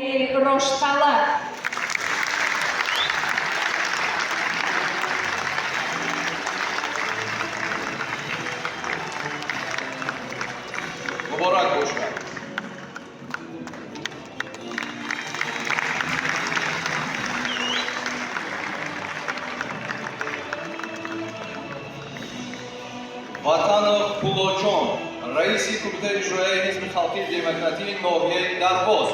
ноҳияи Роштқалъа. Муборак бошад. Ватанов Пулоҷон, раиси Кумитаи иҷроияи Ҳизби халқии демократии ноҳияи Дарвоз.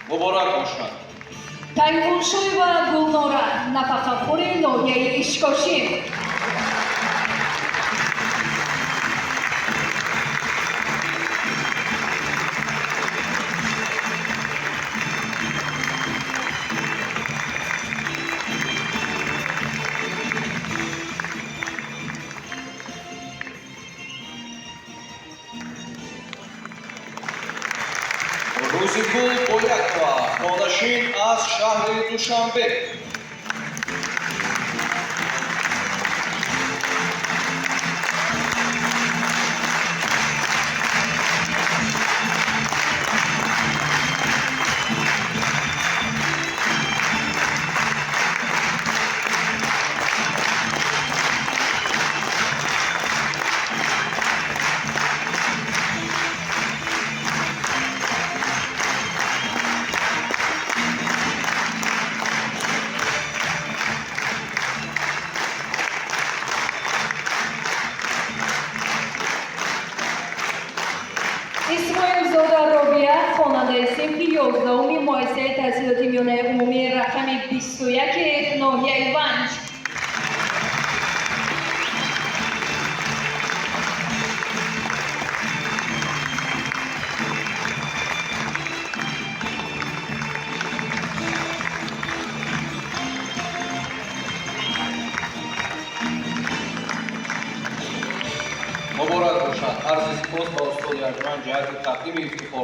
Муборак бошад. Тайғулшоева Гулнора, нафақахӯри ноҳияи Ишкошим. Рӯзигул Боякова, хонашин аз шаҳри Душанбе. Исмоилзода Робия, хонандаи синфи 11-уми муассисаи таҳсилоти миёнаи умумии рақами 21 ноҳияи Ванҷ. Муборак бошад. Арзи сипос ба устоди арҷманд ҷиҳати тақдими ифтихор.